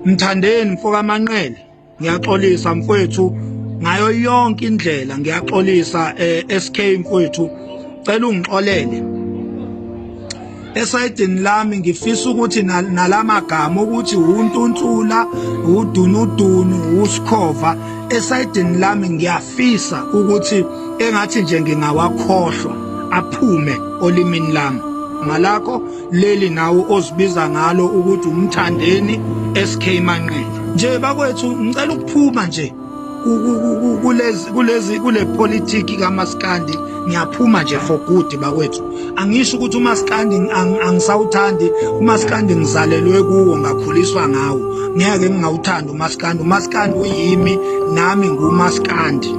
Mthandeni mfoka Manqele, ngiyaxolisa mfowethu ngayo yonke indlela, ngiyaxolisa SK mfowethu, cela ungixolele. Esayidini lami ngifisa ukuthi nalamagama ukuthi untuntsula, udunudunu, usikhova, esayidini lami ngiyafisa ukuthi engathi nje ngingawakhohlwa aphume olimini lami. Malakho leli nawe ozibiza ngalo ukuthi umthandeni SK Manqele. Nje bakwethu ngicela ukuphuma nje kulezi kulezi kule politiki kaMaskandi, ngiyaphuma nje for good bakwethu. Angisho ukuthi uMaskandi angisawuthandi, uMaskandi ngizalelwe kuwo, ngakhuliswa ngawo, ngeke ngingawuthandi uMaskandi. UMaskandi uyimi nami nguMaskandi.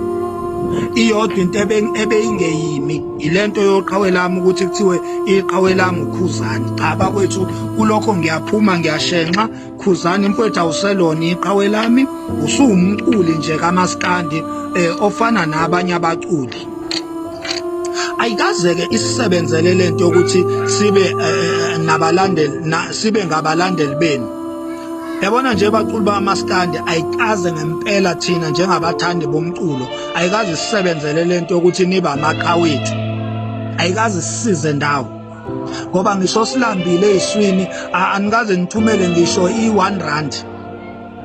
Iyodwa into ebeyingeyimi ilento yoqhawe lami ukuthi kuthiwe iqhawe lami uKhuzani. Cha bakwethu, kulokho ngiyaphuma, ngiyashenxa. Khuzani mfowethu, awuselona iqhawe lami, usuwumculi nje kaMaskandi ofana nabanye abaculi. Ayikaze-ke isisebenzele lento yokuthi sibe nabalandeli, sibe ngabalandeli benu. Yabona nje baculi bamaskandi, ayikaze ngempela thina njengabathandi bomculo, ayikaze isisebenzele lento yokuthi nibe amaqhawethu, ayikaze isisize ndawo, ngoba ngisho silambile eziswini anikaze nithumele ngisho i-1 rand.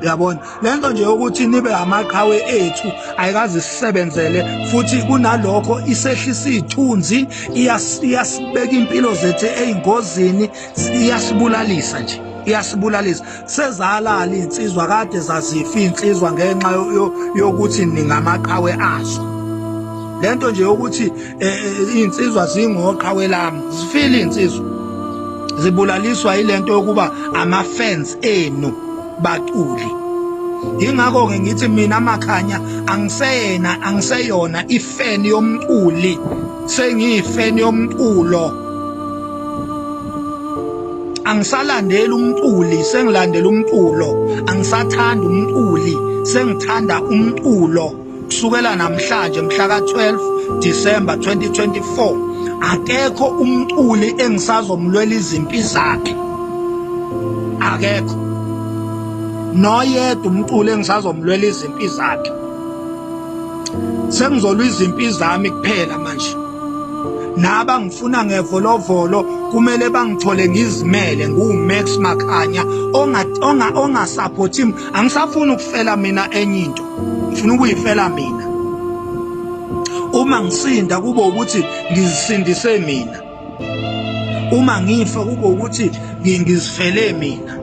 Uyabona lento nje yokuthi nibe amaqhawe ethu ayikaze isisebenzele, futhi kunalokho isehlisa ithunzi, iyasibeka impilo zethu eyingozini, iyasibulalisa nje, iyasibulalisa. Sezalala insizwa kade zazifa insizwa ngenxa yokuthi ningamaqhawe azo. Lento nje yokuthi insizwa zingoqhawe lami, zifile insizwa, zibulaliswa ilento yokuba ama fans enu baculi. Ingakho ke ngithi mina Makhanya angiseyena, angiseyona ifan yomculi, sengiyifan yomculo. Angisalandeli umculi, sengilandela umculo. Angisathanda umculi, sengithanda umculo. Kusukela namhlanje mhla ka-12 December 2024, akekho umculi engisazomlwela izimpi zakhe, akekho noyedwa umculi engisazomlwela izimpi zakhe. Sengizolwa izimpi zami kuphela manje. Naba ngifuna ngevolovolo kumele bangithole ngizimele, ngu-Max Makhanya ongasaphothi. Angisafuni ukufela mina enye into, ngifuna ukuyifela mina. Uma ngisinda kube ukuthi ngizisindise mina, uma ngifa kube ukuthi ngizifele mina.